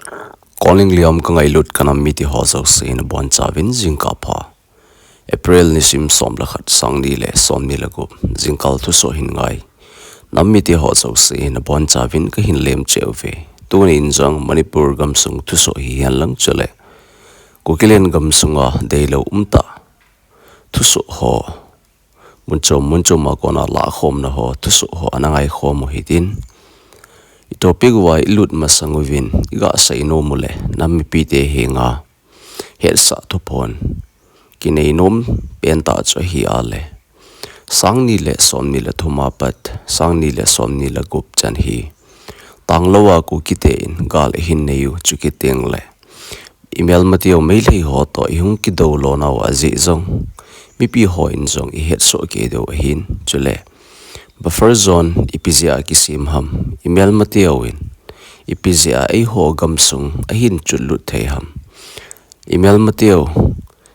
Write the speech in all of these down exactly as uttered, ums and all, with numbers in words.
Calling Liam ka ngailut ka nam mite ho jouse nabonchauvin jingkah pha. April nisim som le khat, sang ni le som ni le gup, jingkah thusoh hin ngai. Nam mite ho jouse nabonchauvin kahin lem cheh uve. Tuni in jong Manipur gamsung thusoh hihen lang chule Kukiland gamsunga deilou umtah thusoh ho, mun chom mun chom a kona lahkhomna ho, thusoh ho ana ngaikhom u hitin. I topic uva ilut masang uvin iga seinom u le nam mipite henga hetsah thuphon kineinom pentah chu ahi a le, sang ni le som ni le thum a pat sang ni le som ni le gup chan hi tanglou a Kukite in gal ahin nei u, chukit teng le imelmateu Meitei ho toh ihung kidou lonau ajeh jong mipi hon jong ihetsoh kei diu ahin, chule buffer zone ipi jeh a kisem ham, imelmateu in ipi jeh a eiho gamsung ahin chotlut thei ham. Imelmateu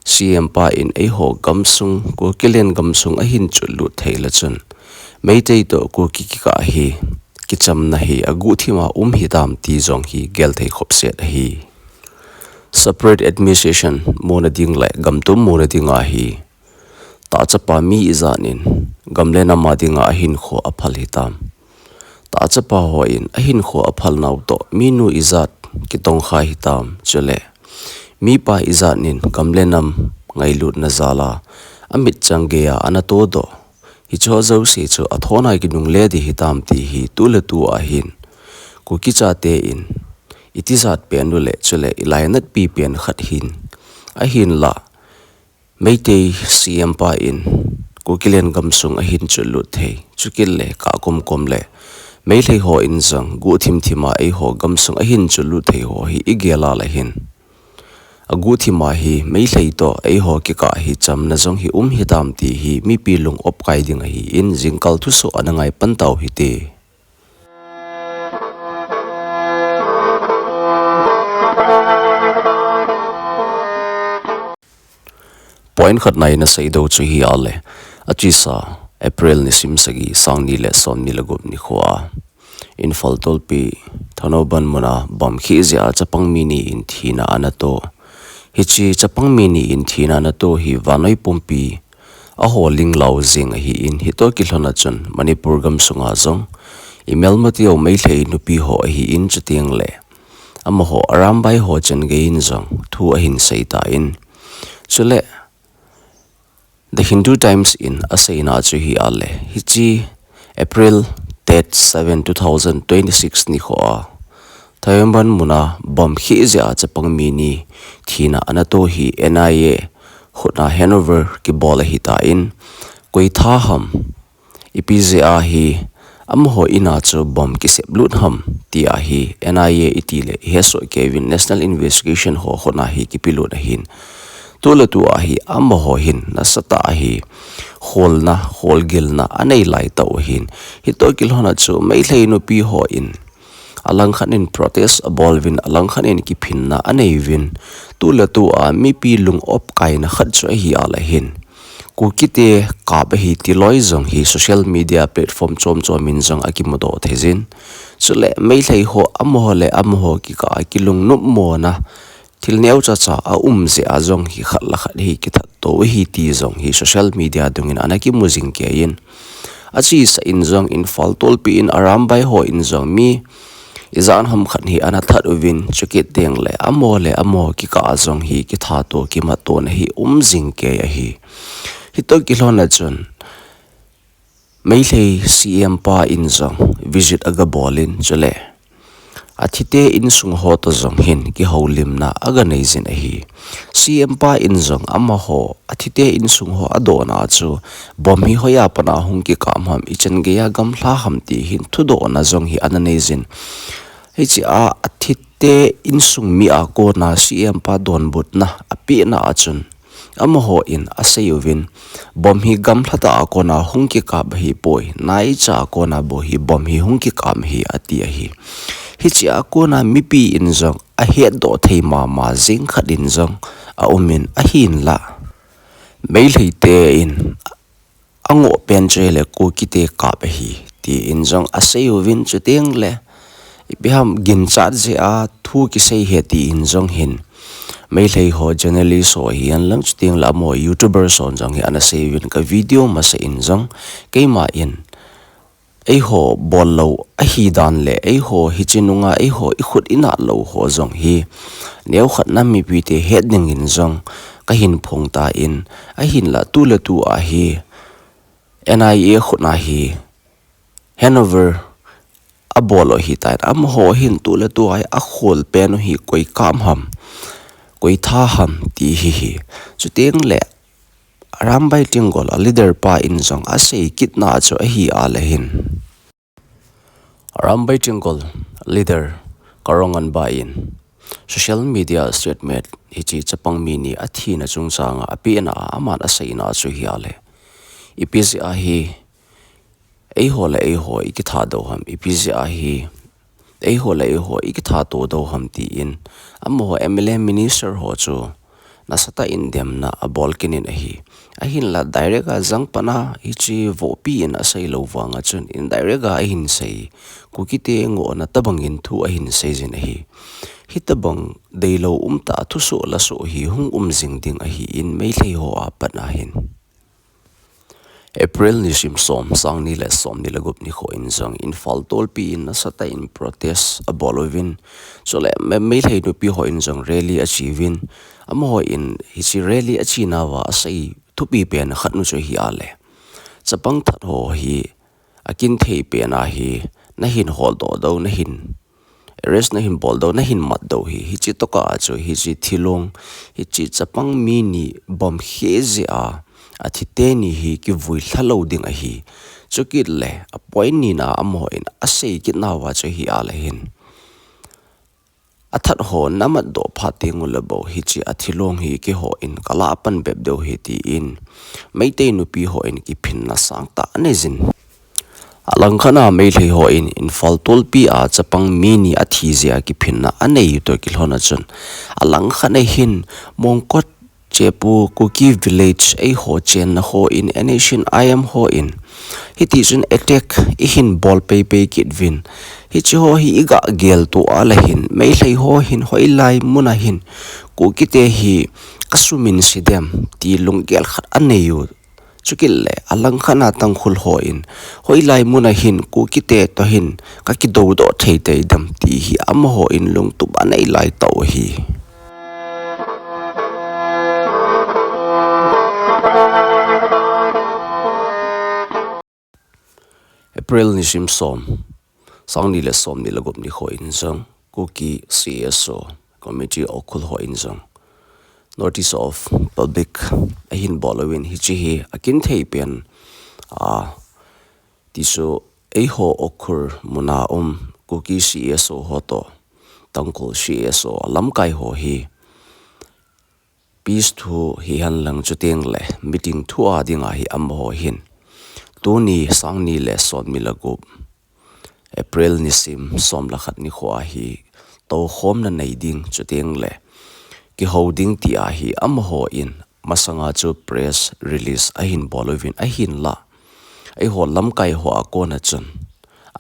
C M pa in eiho gamsung, Kukiland gamsung ahin chotlut thei le chun Meitei toh Kuki kikah hi kichamna hi aguhthim a um hitam ti jong hi gel thei khopset ahi. Separate administration muna ding le gamtum muna dinga hi tahchapa mi ijat in gam le nam a dinga ahinkho aphal hitam. Tahchapa hon ahinkho aphalnau toh minu ijat kitongkha hitam, chule mipa ijat in gam le nam ngailutna jal a amitchang geiya ana todoh, hicheho jouse chu athon a kinungle ding hitam ti hi tuletu a hin Kuki chate in itijat pen u le chule ilainatpi pen khat hin ahinlah Meitei C M pa in Kukiland gamsung ahin chotlut thei, chukit le kah komkom le Meitei hon jong guhthim thim a eiho gamsung ahin chotlut thei ho hi igel a le hin aguhthim a hi Meitei toh eiho kikah hi chamna jong hi um hitam ti hi mipi lung opkai ding ahin, jingkah thusoh ana ngai pan tau hite. Point khatna in asei diu chu hi a le, achesa April nisim sagi, sang ni le som ni le gup nikho a Imphal tolpi Thanoban muna bomb kheh jeh a chapang mi ni in thina ana to. Hiche chapang mi ni in thina ana to hi vannoi pumpi a holing lau jing ahin, hitoh kilhon a chun Manipur gamsunga jong imelmateu Meitei nupi ho ahin, chuteng le amaho Arambai ho changei in jong thu ahin sei tan. Chule The Hindu Times in aseina chu hi a le, hiche April date seven, two thousand twenty-six nikho a Thanoban muna bomb kheh jeh a chapang mi ni thina ana to hi N I A khut a handover kibol ahitan, koi tha ham, ipi jeh a hi amaho in a chu bomb kiseplut ham ti a hi N I A iti le ihesoh kei uvin, National Investigation ho khut a hi kipelut ahin. Tuletu a hi amaho hin nasatah a hi kholna, kholgilna anei lai tau ahin. Hitoh kilhon a chu Meitei nupi hon alangkhat in protest abol uvin, alangkhat in kiphinna anei uvin. Tuletu a mipi lung opkaina khat chu ahi a le hin Kukite kap ahi ti loi jong hi social media platform chom chom in jong akimudoh thei jin. Chule Meitei ho amaho le amaho kikah a kilungnopmona thil neocha cha aum jeh a jong hi khat le khat hi kithat to u ahi ti jong hi social media dung in ana kimu jing kei in. Achesa in jong Imphal tolpi in Arambai hon jong mi ijat ham khat hi ana that uvin, chukit teng le amaho le amaho kikah a jong hi kithat to kimat tona hi um jing kei ahi. Hitoh kilhon a chun Meitei C M pa in jong visit aga bol in, chule athite insung ho toh jong hin kihoulimna aga nei jin ahi. C M pa in jong amaho athite insung ho adohna chu bomb hi hoiya pat a hung kikap ham, ichan geiya gamlha ham ti hin thudohna jong hi ana nei jin. Hiche a athite insung mi a kona C M pa donbutna apehna a chun amaho in asei uvin, bomb hi gamlha tah a kona hung kikap ahipoi, naicha a kona bou hi bomb hi hung kikap ahi ati ahi. Hiche a kona mipi in jong ahetdoh thei mama jeng khat in jong aum in, ahinlah Meitei te in angoh pen chu ahile Kukite kap ahi ti in jong asei uvin, chuteng le ipi ham ginchat jeh a thu kisei ahi tin jong hin, Meitei ho journalist ho hihen lang chuteng le amaho YouTuber hon jong hi ana sei uvin, ka video masa in jong keima in eiho bol lou ahi dan le eiho hiche nunga eiho ikhut inah lou ho jong hi neokhat nam mipite het dingin jong kahin phong tan, ahinla tuletu a hi N I A khut a hi handover abol u ahitan, amaho hin tuletu a hi akhol pen u hi koi kam ham, koi tha ham ti hi hi. Chuteng le Arambai Tenggol a leader pa in jong asei kitna chu ahi a le hin, Arambai Tenggol leader Karongan ba in social media statement hiche chapang mi ni athina chungchang a apehna a aman aseina chu hi a le, ipi jeh a hi eiho le eiho ikitha doh ham, ipi jeh a hi eiho le eiho ikitha to doh ham tin amaho M L A minister ho chu nasatah in demna abol kit in ahi. Ahinla direct a jangpan a hiche vohpi in asei lou vang a chun indirect a ahin sei, Kukite ngohna tobang in thu ahin sei jin ahi. Hitobang deilou umtah a thusoh lasoh hi hung um jing ding ahin Meitei ho a pat a hin. April nisim som, sang ni le som ni le gup nikho in jong Imphal tolpi in nasatah in protest abol uvin, chule Me-, Meitei nupi ho in jong rally achi uvin, amaho in hiche rally achina uva asei thupi pen khat nu chu hi a le, chapang that ho hi akinthei pen a hi nahin holdoh doh, nahin arrest nahin bol doh, nahin mat doh hi, hiche tokah a chu hiche thilong, hiche chapang mi ni bomkhe jeh a athi teni hi kivui lha lou ding ahi. Chukit le a point ni na amaho in asei kitna uva chu hi a le hin, athat ho namat doh phat teng u le bou hiche athilong hi keiho in kalah pan bep diu ahi tin Meitei nupi ho in kiphinna sangtah anei jin. Alangkhat a Meitei ho in Imphal tolpi a chapang mi ni athi jeh a kiphinna anei u toh kilhon a chun, alangkhat a hin Mongkot Chepu Kuki village eiho chenna ho in N S C N I M ho in hiti chun attack ihin bol peipei kit uvin, hiche ho hi iga gel to a le hin, Meitei ho hin hoilai mun a hin Kukite hi kasuminse dem ti lunggel khat anei u. Chukit le alangkhat a Tangkhul ho in hoilai mun a hin Kukite toh hin kakidoudoh thei tei dem ti hi amaho in lungtup anei lai tah u ahi. April nisim som, sang ni le som ni le gup nikho in jong Kuki C S O Committee Ukhrul ho in jong notice of public ahin bol uvin, hiche hi akinthei pen a, ti chu eiho Ukhrul mun a um Kuki C S O ho toh Tangkhul C S O lamkai ho hi peace thu hihen lang chuteng le meeting thu a ding a hi amaho hin tuni sang ni le som ni le gup April nisim som le khat nikho a hi toukhomna nei ding chuteng le kihou ding ti a hi amaho in masanga chu press release ahin bol uvin, ahinla eiho lamkai ho a kon a chun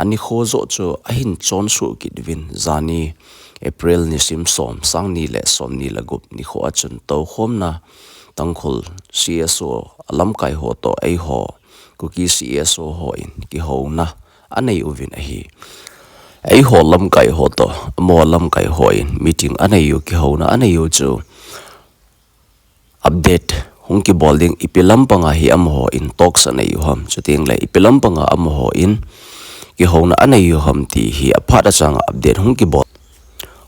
anikho joh chu ahin chonsuh kit uvin, jani April nisim som, sang ni le som ni le gup nikho a chun toukhomna Tangkhul C S O lamkai ho toh eiho Kuki C S O ho in kihouna anei uvin ahi. Eiho lamkai ho toh amaho lamkai ho in meeting anei u, kihouna anei u chu update hung kibol ding, ipi lampang a hi amaho in talks anei u ham, chuteng le ipi lampang a amaho in kihouna anei u ham ti hi aphat a chang a update hung kibol,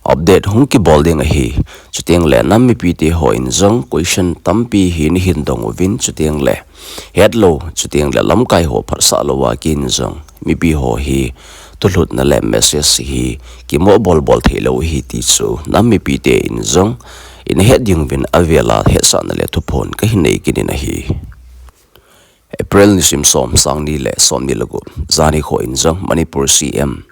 update hung kibol ding ahi. Chuteng le nam mipite ho in jong question tampi hi nahin dong uvin, chuteng le hetlou, chuteng le lamkai ho phatsah lou a kin jong mipi ho hi thulhutna le message hi kimo bolbol theilou ahi ti chu nam mipite in jong ina het ding uvin avel a hetsahna le thuphon kahin nei kit in ahi. April nisim som, sang ni le som ni le gup, jani kho in jong Manipur C M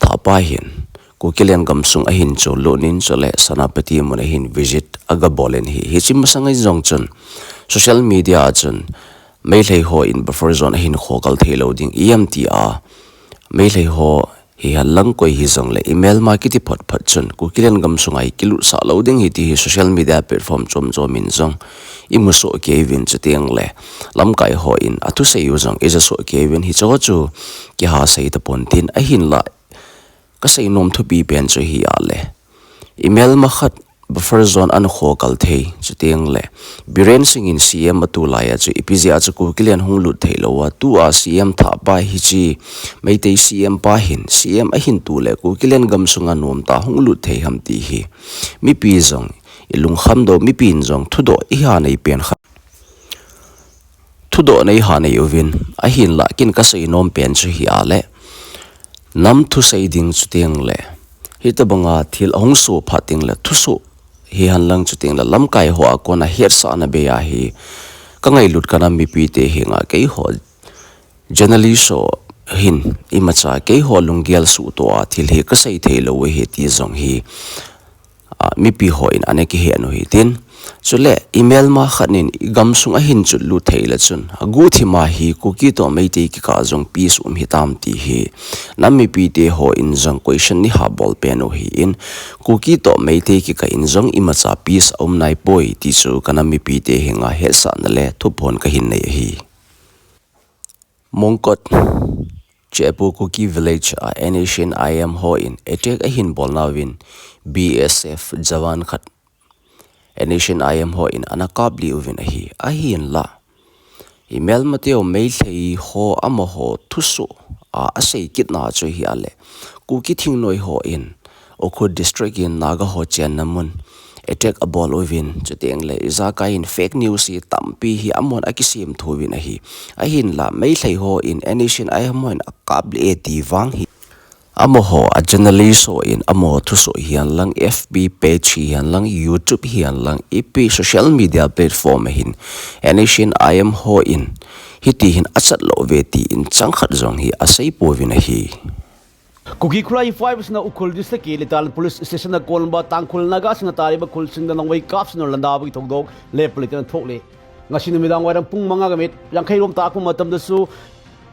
Thapa hin Kuki lengam sung ahin chonlut in, chule Senapati mun ahin visit agabol in ahi. Hiche masang a jong chun social media a chun Meitei ho in buffer zone ahin khokal theilou ding iam ti a, Meitei ho hihen lang koi hijongle email ma kiti phot phot chun Kukiland gamsunga hi kilutsah lou ding ahi ti hi social media platform chom chom in jong imu soh kei uvin, chuteng le lamkai hon athusei u jong ija soh kei uvin, hiche chu kiha sei tapon tin, ahinla kasei nom thupi pen chu hi ahile email ma khat buffer zone ana khokal thei, chuteng le Biren Singh in C M atu laiya chu ipi jeh a chu Kukiland hung lut thei lou a, tua C M thah pa hiche Meitei C M pa hin C M ahin tu le Kukiland gamsunga nomtah hung lut thei ham ti hi mipi jong ilungkham doh, mipi in jong thudoh iha nei pen kha. Thudoh nei ha nei uvin, ahinla kin kasei nom pen chu hi ahile nam thusei ding chuteng le hitabanga thil ahung soh phat teng le thusoh hihen lang chuteng le lamkai ho a kona hetsahna bei ahi. Ka ngailut ka nam mipi te henga keiho journalist ho hin imacha keiho lunggel suhtoh a thil hi kasei thei lou ahi ti jong hi a, mipi hon ana kihet u hitin. Chule email ma khat in igamsung ahin chotlut thei le chun aguhthima hi Kuki toh Meitei kikah jong peace um hitam ti hi nam mipi te hon jong question neiha bol pen u hin, Kuki toh Meitei kikah in jong imacha peace aum naipoi ti chu ka nam mipi te henga hetsahna le thuphon kahin nei ahi. Mongkot, Chepu Kuki Village a N S C N I M hon attack ahin bol nauvin B S F jawan khat N S C N I M hon ana kaplih uvin ahi. Ahinla imelmateu Meitei ho amaho thusoh a asei kitna chu hi ahile Kuki thingnoi hon Ukhrul District in Naga ho chenna mun attack abol uvin, chuteng le ijakai in fake news hi tampi hi amahon akisem thu uvin ahi. Ahinla Meitei hon N S C N I M hon akaplih e ti vang hi amaho a journalist hon amaho thusoh hihen lang, F B page hihen lang, YouTube hihen lang, ipi social media platform a hin N S C N I M hon hiti hin achat lou uve tin chang khat jong hi asei pouvin ahi. Kuki Khullai five sina Ukhrul District ki Litan Police Station a konba Tangkhul Naga sina tariba khulsingda nongvei kapsina landa bagi thokdok le palitan thokle. Ngasi numidang wairam pung manga gamit yangkhai rom ta akuma matamda su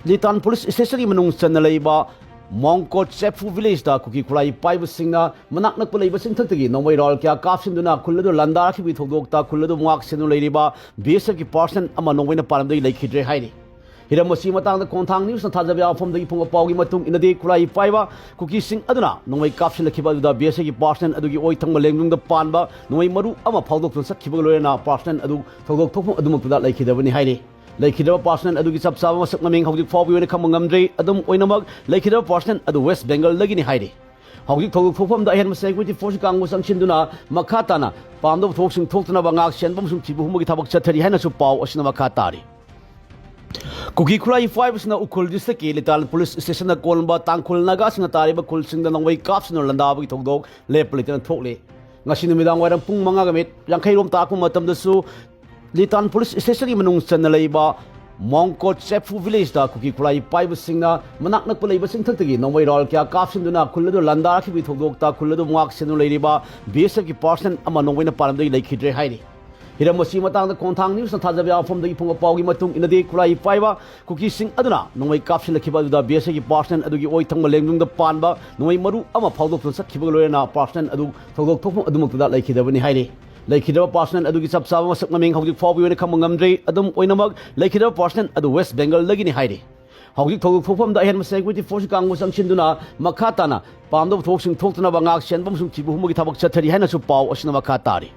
Litan Police Station i manung channa leiba Mongkot Chepu Village da Kuki Khullai five singna manak nak paleiba singthak tagi nongvei rol kya kapsinduna khulladu landa khibi thokdok ta khulladu ngak sinu leiriba B S F ki personnel ama nongvei na param dagi leikhidre haini. Hiram masi matangda Khonthang News na Thajabia Phom dagi phung apao gi matung inadi Khullai five a Kuki sing aduna nongvei kapsin la khiba aduda B S F ki personnel adugi oi thangma lengjung da panba nongvei maru ama phaodok tun sak khiba loina personnel adu thokdok thokphung adumak tuda leikhidabani haini. Leikhidaba personnel adugi chapchaba masak maming haudik phao biwena khama ngamdre adum oinamak leikhidaba personnel adu West Bengal dagini haini. Haudik thokdok thokpham da ahen ma security force kangmu sangsin duna makhatana pamdo thok sing thok tana ba ngak sen bam sung thibu humagi thabak chathari haina su pao asina makhatari. Kuki Khullai five sina Ukhrul District ki Litan Police Station a konba Tangkhul Naga sina tariba khulsingda nongvei kapsina landa bagi thokdok le palitan thokle. Ngasi numidang wairam pung manga gamit yangkhai rom ta akuma matamda su Litan Police Station i manung channa leiba Mongkot Chepu Village da Kuki Khullai five singna manak nak paleiba singthak tagi nongvei rol kya kapsinduna khulladu landa khibi thokdok ta khulladu ngak sinu leiriba B S F ki personnel ama nongvei na param dagi leikhidre haini. Hiram masi matangda Khonthang News na Thajabia Phom dagi phung apao gi matung inadi Khullai five a Kuki sing aduna nongvei kapsin la khiba aduda B S F ki personnel adugi oi thangma lengjung da panba nongvei maru ama phaodok tun sak khiba loina personnel adu thokdok thokphung adumak tuda leikhidabani haini. Leikhidaba personnel adugi chapchaba masak maming haudik phao biwena khama ngamdre adum oinamak leikhidaba personnel adu West Bengal dagini haini. Haudik thokdok thokpham da ahen ma security force kangmu sangsin duna makhatana pamdo thok sing thok tana ba ngak sen bam sung thibu humagi thabak chathari haina su pao asina makhatari.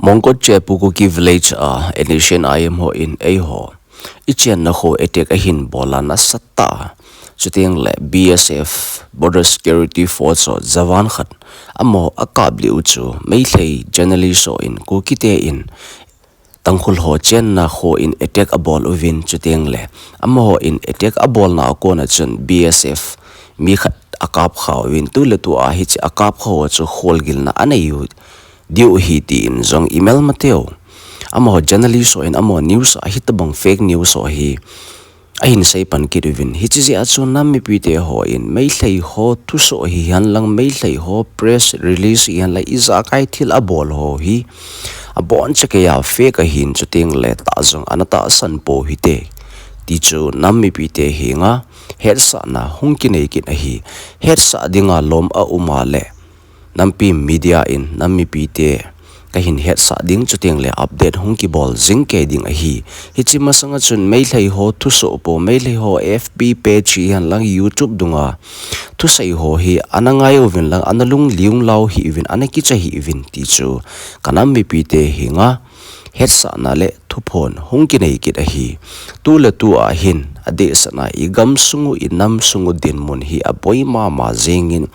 Mongkot Chepu Kuki Village a N S C N I M hon eiho ichenna ho attack ahin bola nasatah chuteng le B S F Border Security Force ho jawan khat amaho akaplih u chu Meitei journalist hon Kuki ten Tangkhul ho chenna hon attack abol uvin chuteng le amaho in attack abolna a kona chun B S F mi khat akap kha uvin tuletu a hiche akap kha ho chu kholgilna anei u diu ahi tin jong imelmateu amaho journalist hon amaho news a hitabang fake news ho hi ahin seipan kit uvin. Hiche jeh a chu nam mipite hon Meitei ho thusoh hihen lang, Meitei ho press release hihen lang, ijakai thil abol ho hi aboncha keiya fake ahin chuteng le tah jong ana tahsan pou hite Tichu nam mipite henga hetsahna hung kinei kit ahi. Hetsah dinga lom a um a le, nampi media in nam mipite kahin hetsah ding, chuteng le update hung kibol jing kei ding ahi. Hiche masanga chun Meitei ho thusoh po, Meitei ho F B page hihen lang YouTube dunga thusei ho hi ana ngai uvin lang, ana lungliung lau hih uvin, ana kicha hih uvin tichu kanam mipite henga hetsahna le thuphon hung kinei kit ahi. Tu le tu ahin adehsetna i gamsung u, i namsung u dinmun hi aboi mama jengin,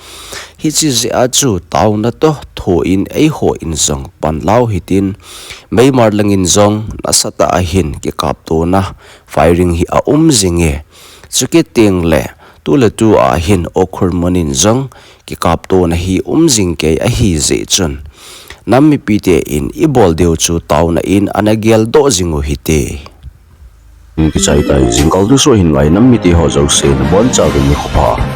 hiche jeh a chu taona toh thoh in eiho in jong panlau hitin, Myanmar langin jong nasatah ahin kikaptona, firing hi aum jinge. Chukit teng le tu le tu ahin Ukhrul mun in jong kikaptona hi um jing kei ahi jeh chun, nam mipite in ibol diu chu taona in ana geldoh jing u hite. Kichai tai, jingkah thusoh hin ngai nam mite ho jouse nabonchauvin nikho pha.